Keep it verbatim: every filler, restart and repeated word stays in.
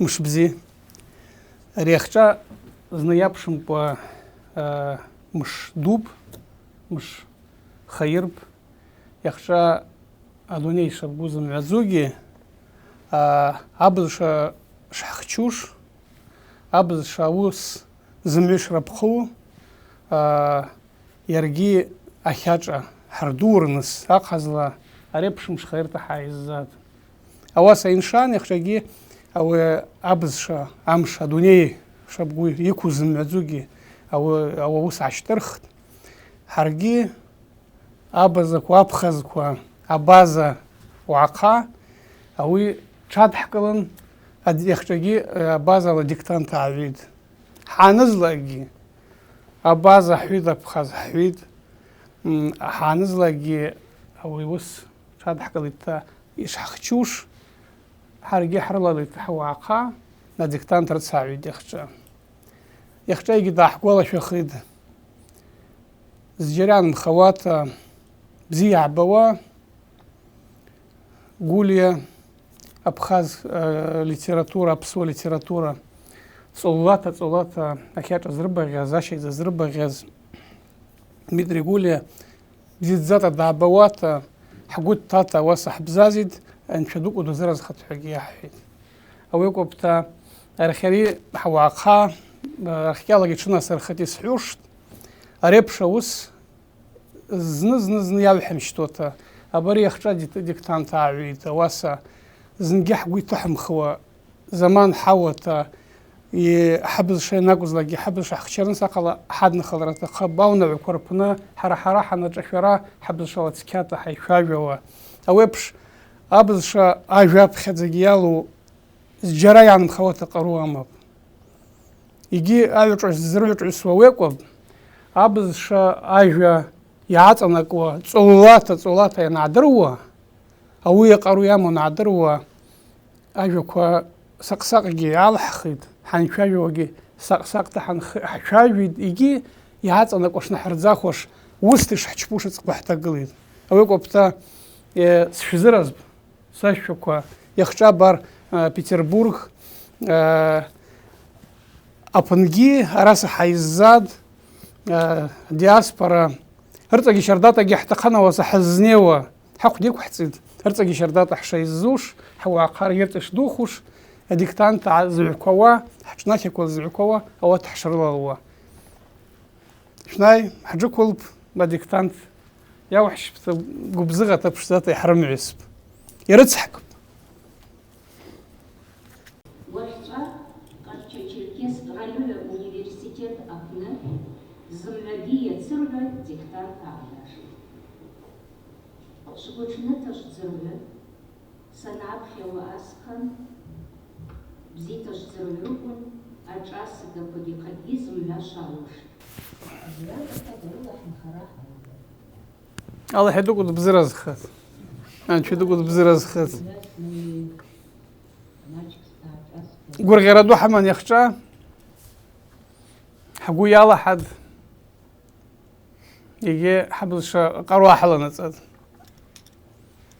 Мшбзи. Ари ахча зны йапшымкӏва, а, мш дупӏ, мш хайырпӏ. Йахча адуней шабгу зымгӏвадзугьи, а, абызшва шхӏхчуш, абызшва уыс зымгӏвуш рапхъу, а, йаргьи ахачӏа хӏырдуурныс ахъазла ари апшымш хайырта хӏайззатӏ. Ауаса йыншан йахчагьи ауи абызшва амш адуней шабгу йыкву зымгӏвадзугьи ауи, ауи ауыс гӏащтӏырхтӏ. Хӏаргьи абазаква, абхазква, абаза уагӏахъа ауи тшадхӏкӏылын, ад-, йахчагьи, э, абазала диктант агӏвитӏ. Хӏанызлакӏгьи абаза хӏвитӏ, абхаз хӏвитӏ. М, хӏанызлакӏгьи ауи уыс тшадхӏкӏылитӏта йшхӏхчуш, хӏаргьи хӏрылалитӏ хӏвагӏахъа, адиктант рыцагӏвитӏ йахча. Йахча йгьи дгӏахӏгвалашвахитӏ. Зджьара йгьанымхауата, бзи йгӏбауа, Гулия, абхаз, э, литература, апсуа литература цӏолата, цӏолата ахачӏа зрыбагъьаз, ащайдза зрыбагъьаз Дмитрий Гулия бзидздзата дгӏабауата, хӏгвы дтата ауаса хӏбзазитӏ, анча дукӏ удузыразхатӏ хӏвагьи йахӏвитӏ. Ауи акӏвпӏта, архӏари хӏвагӏахъа, э, архӏкӏьалагьи тшынасырхитӏ йсхӏвуштӏ, ари апш ауыс зны-зны-зны йагӏвхӏымщтуата, абари йахча дит-, диктант агӏвитӏ, ауаса зынгьи хӏгвы йтыхӏымхуа заман хӏауата, йхӏыбызшва йанакӏвызлакӏгьи, хӏыбызшва хӏхчарныс ахъала хӏаднахалра атахъыпӏ, аунагӏваква рпны хӏара-хӏара хӏанашӏашвара хӏыбызшвала цкьата хӏайшважвауа. Ауи апш абызшва ажва апхьадзагьи йалу зджьара йгьанымхауата къару амапӏ. Йгьи агӏвычӏвгӏвыс дзыргӏвычӏвгӏвысуа ауи акӏвпӏ, абызшва ажва йгӏацӏанакӏуа цӏолата, цӏолата йангӏадыруа, ауи йа къару йаму ангӏадыруа, ажваква сакъ-сакъгьи йгӏалхӏхитӏ, хӏанчважвауагьи сакъ-сакъта хӏанх-, хӏчважвитӏ, йгьи йгӏацӏанакӏуаш, йнахӏырдзахуаш, уыста йшхӏчпуш ацӏыхъва хӏтагылитӏ. Ауи акӏвпӏта, э, сшвзыразпӏ. Сашваква, йахча абар, а, Петербург, а, апынгьи араса хӏайззатӏ, а, диаспора, рыцӏагьи щардатагьи хӏтахъын ауаса хӏызнеуа, хӏахъвда йыквхӏцӏитӏ, рыцӏагьи щардата хӏшайззуш, хӏуагӏахъа йырцӏа йшдухуш, адиктант гӏа-, згӏвквауа, хӏчӏнахьаква згӏвквауа, ауат хӏшрылалуа. Швнай, хӏджвыквылпӏ, адиктант йаухӏщтӏ, гвыбзыгъата пшдзата йхӏрымгӏвыспӏ. Йрыцхӏкӏпӏ. Уахьчӏва Къарча-Черкес ральойа университет апны зымгӏвагьи йацыргӏвуа диктант агӏанашитӏ. Швгвычныта швдзыргӏвы. Санапхьауа асхъан, бзита швдзыргӏвыквын, ашӏасыгаквагьи хъагьи зымгӏва швалуштӏ. Зракӏата дарыла хӏынхара хӏалгатӏ. Аллахӏ йдукӏ дбзыразхатӏ. Анча йдукӏ дбзыразхатӏ. Гвыргъьара ду хӏаман йахча. Хӏгвы йалахӏатӏ. Йгьи хӏыбызшва къару гьаланацӏатӏ.